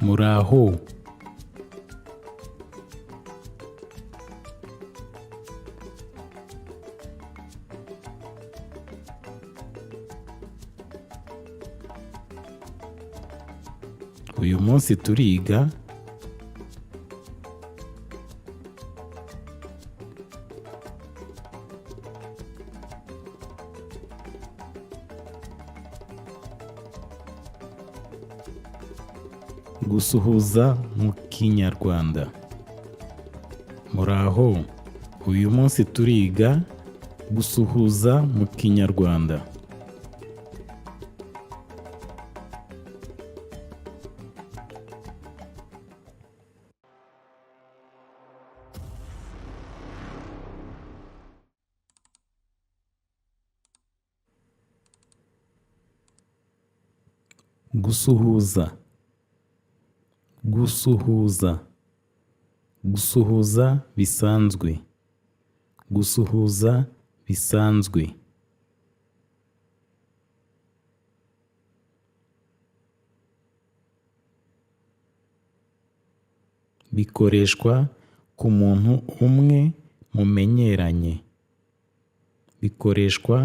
Muraho. Uyu munsi turiga gusuhuza mu Kinyarwanda. Muraho, uyu munsi turiga gusuhuza mu Kinyarwanda. Gusuhuza, gusuhuza, gusuhuza bisanzwe, gusuhuza bisanzwe. Bikoreshwa ku muntu umwe mumenyeranye. Bikoreshwa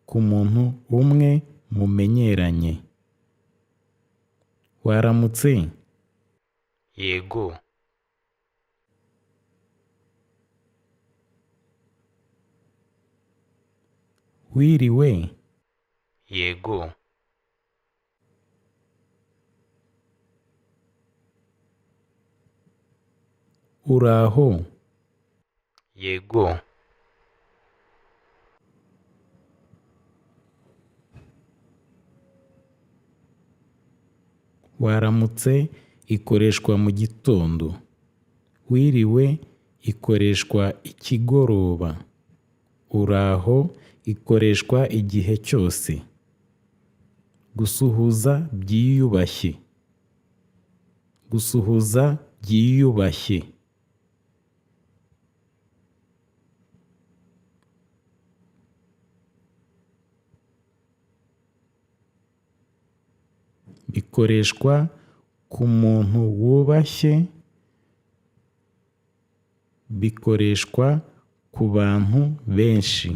ku muntu umwe mumenyeranye. Waramutse? Yego. Wiriwe? Yego. Uraho? Yego. Waramutse ikoreshwa mu gitondo. Wiriwe ikoreshwa ikigoroba. Uraho ikoreshwa igihe cyose. Gusuhuza byiyubashye. Gusuhuza byiyubashye. Bikoreshwa ku muntu wubashye, bikoreshwa ku bantu benshi.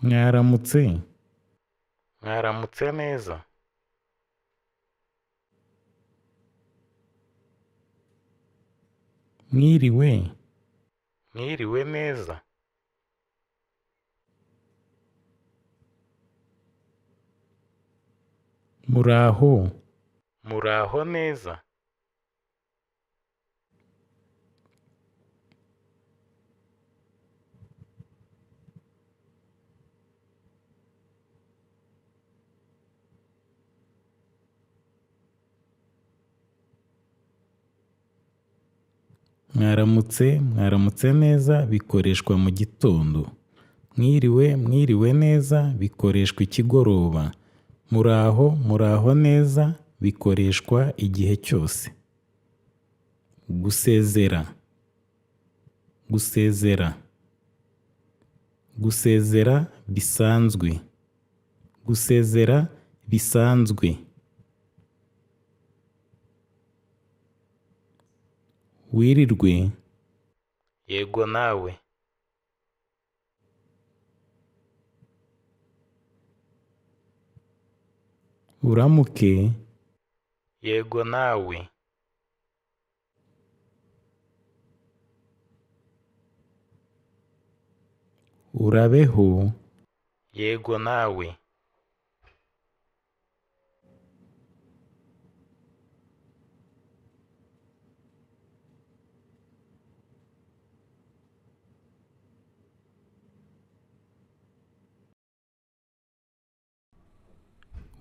Mwaramutse? Mwaramutse neza. Mwiriwe? Mwiriwe neza. Muraho? Muraho neza. Mwaramutse, mwaramutse neza bikoreshwa mu gitondo. Mwiriwe, mwiriwe neza bikoreshwa ikigoroba. Muraho, muraho neza bikoreshwa igihe cyose. Gusezera, gusezera, gusezera bisanzwe, gusezera bisanzwe. Wirirwe? Yego nawe. Uramuke? Yego nawe. Urabeho? Yego nawe.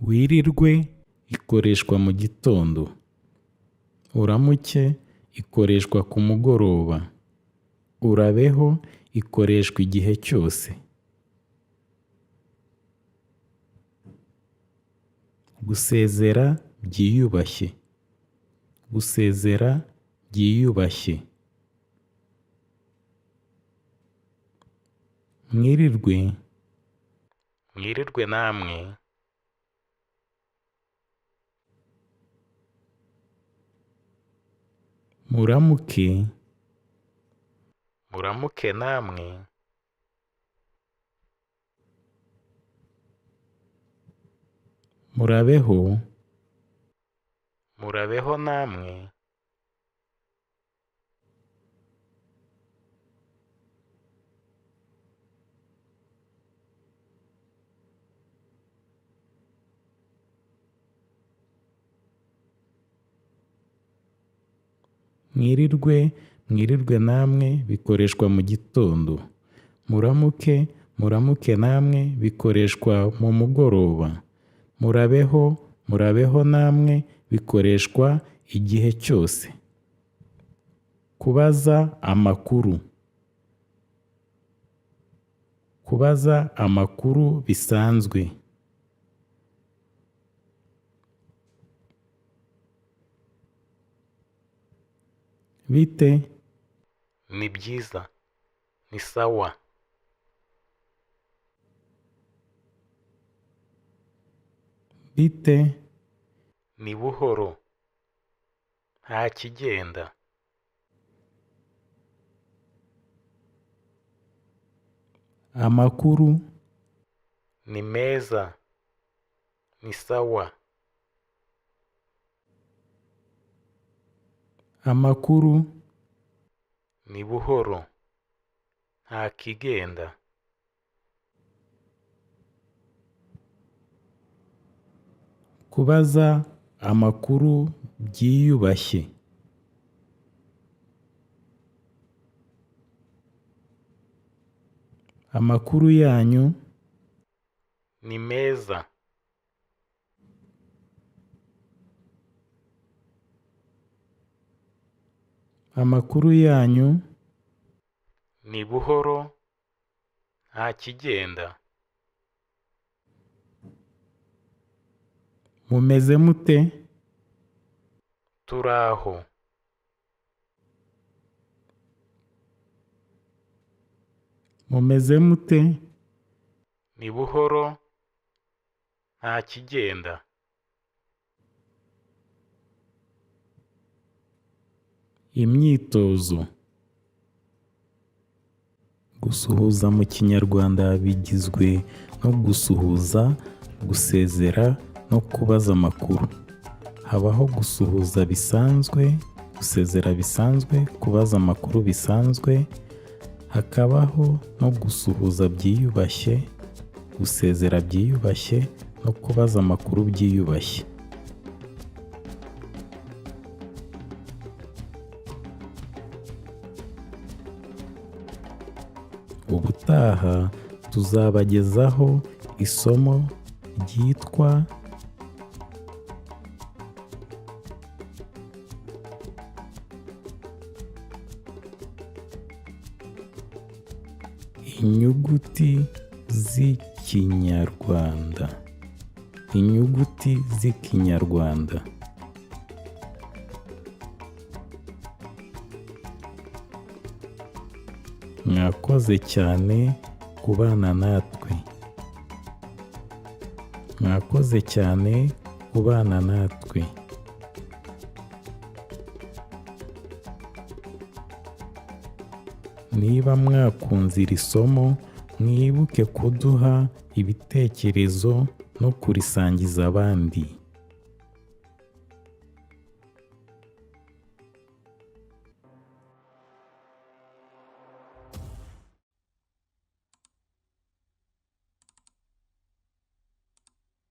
Wirirwe ikoreshwa mu gitondo. Uramuke ikoreshwa ku mugoroba. Urabeho ikoreshwa igihe cyose. Gusezera byiyubashye. Gusezera byiyubashye. Mwirirwe? Mwirirwe namwe. Muramuke. Muramuke namwe. Murabeho. Murabeho namwe. Mwirirwe, mwirirwe namwe bikoreshwa mu gitondo. Muramuke, muramuke namwe bikoreshwa mu mugoroba. Murabeho, murabeho namwe bikoreshwa igihe cyose. Kubaza amakuru. Kubaza amakuru bisanzwe. Bite? Ni byiza, ni sawa. Bite? Ni buhoro, nta kigenda. Amakuru? Ni meza, ni sawa. Amakuru? Ni buhoro, nta kigenda. Kubaza amakuru byiyubashye. Amakuru yanyu? Ni meza. Amakuru yanyu? Ni buhoro, nta kigenda. Mumeze mute? Turaho. Mumeze mute? Ni buhoro, nta kigenda. Imyitozo. Gusuhuza mu Kinyarwanda bigizwe no gusuhuza, gusezera no kubaza amakuru. Habaho gusuhuza bisanzwe, gusezera bisanzwe, kubaza amakuru bisanzwe, hakabaho no gusuhuza byiyubashye, gusezera byiyubashye no kubaza amakuru byiyubashye. Ubutaha tuzabagezaho isomo ryitwa Inyuguti z'Ikinyarwanda. Inyuguti z'Ikinyarwanda. Mwakoze cyane kubana natwe. Mwakoze cyane kubana natwe. Niba mwakunze iri somo, mwibuke kuduha ibitekerezo no kurisangiza abandi.